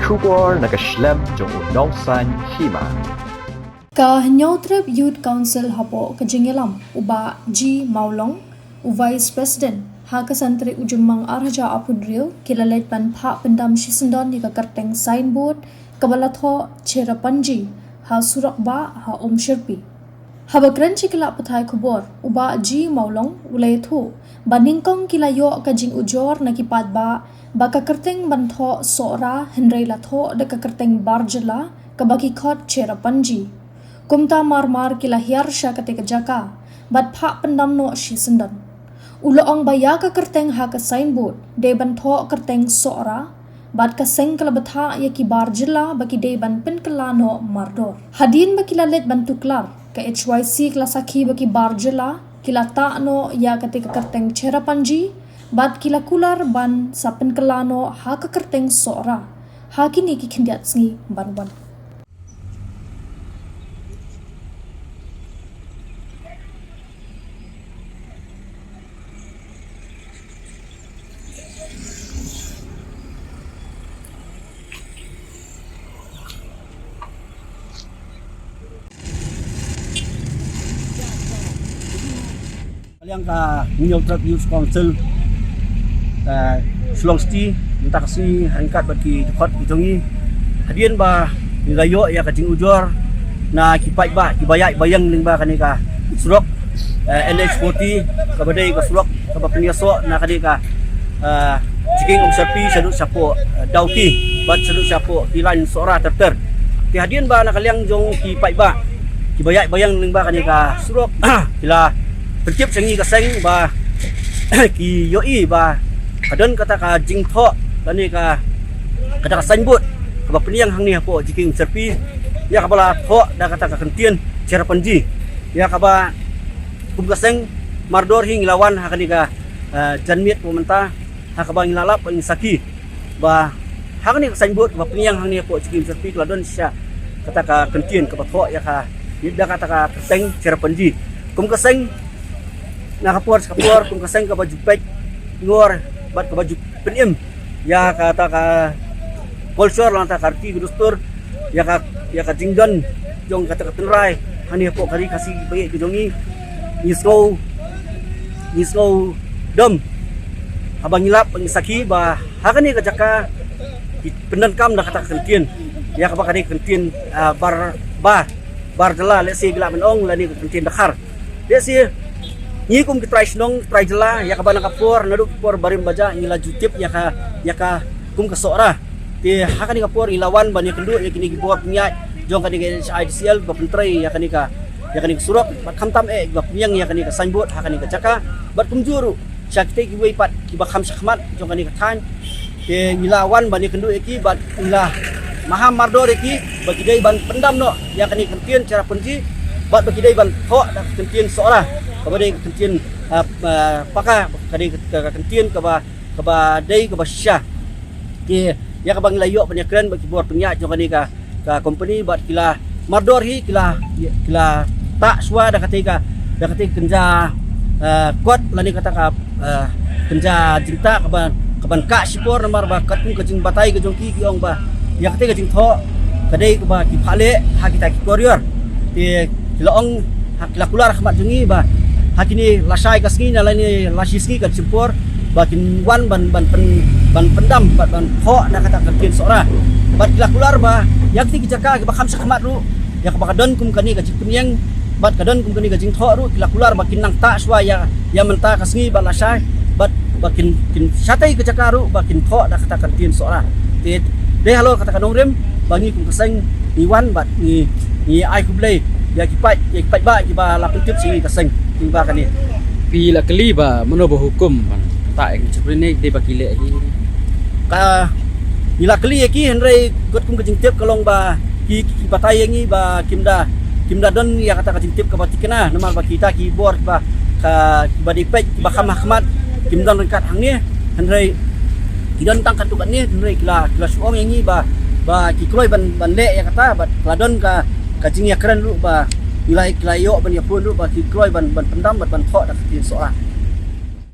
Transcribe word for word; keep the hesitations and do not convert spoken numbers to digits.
Khubor na ka shlem jong u Nongsaiñ Hima. Ka Hynñiewtrep Youth Council hapoh ka jingïalam u Bah G Mawlong, u Vice President, ha ka san tarik u Jymmang ar hajar arphew hynriew, ki la leit ban phah pyndam shisyndon ïa ka kyrteng signboard kaba la thoh Cherrapunji ha surok bah ha Umshyrpi. Haba kren sha ki lad pathai khubor, u Bah G Mawlong u la ïathuh ba nyngkong ki la ïoh ka jingujor na ki paidbah ba ka kyrteng ban thoh Sohra, hynrei la thoh da ka kyrteng bar jylla kaba ki khot Cherrapunji. Kumta mar mar ki la hiar sha katei ka jaka bad phah pyndam noh shisyndon. U la ong ba ïa ka kyrteng ha ka signboard dei ban thoh kyrteng Sohra, bad ka seng ka la bthah ïa ki bar jylla ba ki dei ban pynkylla noh mardor. Hadien ba ki la leit ban tuklar, ka H Y C ka la sakhi ba ki bar jylla ki la tah noh ïa katei ka kyrteng Cherrapunji, bad ki la kular ban sa pynkylla noh ha ka kyrteng Sohra ha kine ki khyndiat sngi ban wan. Ka liang ka Hynñiewtrep Youth Council, eh, Shillong City, mynta ka sngi ryngkat bad ki dkhot ki jong ngi. Hadien ba ngi la ïoh ïa ka jingujor na ki paidbah kiba ïaid ba ïeng lyngba kane ka surok, eh, N H forty, kaba dei ka surok kaba pynïasoh na kane ka, eh, Jiking Umshyrpi shaduh shapoh, eh, Dawki, bad shaduh shapoh ki lain Sohra ter ter. Te hadien ba na ka liang jong ki paidbah kiba ïaid ba ïeng lyngba kane ka surok, ki la pyntip sha ngi ka seng ba ki ïohi ba ka don kata ka jingthoh lane ka, kata ka signboard kaba pynïeng hangne hapoh Jiking Umshyrpi, ïa kaba la thoh da kata ka kyntien Cherrapunji. Ïa kaba kum ka seng mardor hi ngi la wan ha kane ka, eh, janmiet mynta, ha kaba ngi la lap ngi sakhi ba ha kane ka signboard kaba pynïeng hangne hapoh Jiking Umshyrpi ka la don shisha kata ka kyntien kaba thoh ïa ka, da kata ka kyrteng Cherrapunji. Kum ka seng, na ka por sha ka por, kum ka seng kaba ju peit ngor bad kaba ju pynim ïa kata ka culture, lane kata ka riti ka dustur, ïa ka, ïa ka jingdon jong kata ka tynrai hangne hapoh ka ri Khasi ba ïeit ka jong ngi. Ngi sngew, ngi sngew dom haba ngi lap ngi sakhi ba ha kane ka jaka ki pyndonkam da kata ka kyntien, ïa kaba kane ka kyntien, ah, bar, bar, bar jylla, lehse ki lah ban ong lane ka kyntien dkhar. Lehse ngi kum ki trai shnong, trai jylla, ïa kaba na ka por, naduh ka por barim bajah ngi la ju tip ïa ka, ïa ka kum ka Sohra. Te ha kane ka por ngi la wan ban ïakynduh ïa kine ki bor pynïaid jong kane ka N H I D C L ba pyntrei ïa kane ka, ïa kane ka surok, bad khamtam eh ba pynïeng ïa kane ka signboard ha kane ka jaka, bad kumjuh ruh sha kitei kiwei pat kiba kham shakhmat jong kane ka thaiñ. Te ngi la wan ban ïakynduh ïa ki bad ngi la maham mardor ïa ki ba ki dei ban pyndam noh ïa kane ka kyntien Cherrapunji, bad ba ki dei ban thoh da ka kyntien Sohra, kaba dei ka kyntien, ah, ah, paka, ka dei ka, ka, ka kyntien kaba, kaba dei kaba shisha. Te ïa kaba ngi la ïoh ban ïakren bad ki bor pynïaid jong kane ka, ka company bad ki la mardor hi, ki la, ki la tah shuwa da katei ka, da katei ka kynja, eh, kot lane kata ka, eh, kynja jingtah kaba, kaban kah shipor, namar ba katkum ka jingbatai ka jong ki, ki ong ba ïa katei ka jingthoh ka dei kaba ki phah leh ha kita ki koridor. Te ki la ong, ha, ki la kular ha khmat jong ngi ba ha kine lashai ka sngi ne lane lashisngi ka jingpor ba kin wan ban, ban pyn, ban pyndam bad ban thoh da kata ka kyntien Sohra. Bad ki la kular ba ïa kiti ki jaka kiba kham shakhmat ruh, ïa kaba ka don kum kane ka jingpynïeng bad ka don kum kane ka jingthoh ruh, ki la kular ba kin nang tah shuwa ïa, ïa mynta ka sngi bad lashai, bad ba kin, kin shatei ka jaka ruh ba kin thoh da kata ka kyntien Sohra. Te dei halor kata ka nongrim ba ngi kum ka seng ngi wan bad ngi, ngi ai khublei ïa ki paid, ïa ki paidbah kiba la pyntip sha ngi ka seng lyngba kane. Phi la kylli ba mano ba hukum ban tah ïa ki chapri ne dei ba ki leh hi? Ka, ngi la kylli ïa ki, hynrei katkum ka jingtip ka long ba ki, ki, ki batai ïa ngi ba kim da, kim da don ïa kata ka jingtip kaba thikna, namar ba kita ki bor ba ka, kiba dei peit kiba kham ha khmat kim don ryngkat hangne, hynrei ki don tang katto katne, hynrei ki la, ki la shu ong ïa ngi ba, ba ki kloi ban, ban leh ïa kata, bad ka la don ka, ka jingïakren ruh ba ngi la, ki la ïoh ban ïaphone ruh ba ki kloi ban, ban pyndam bad ban thoh da ka kyntien Sohra.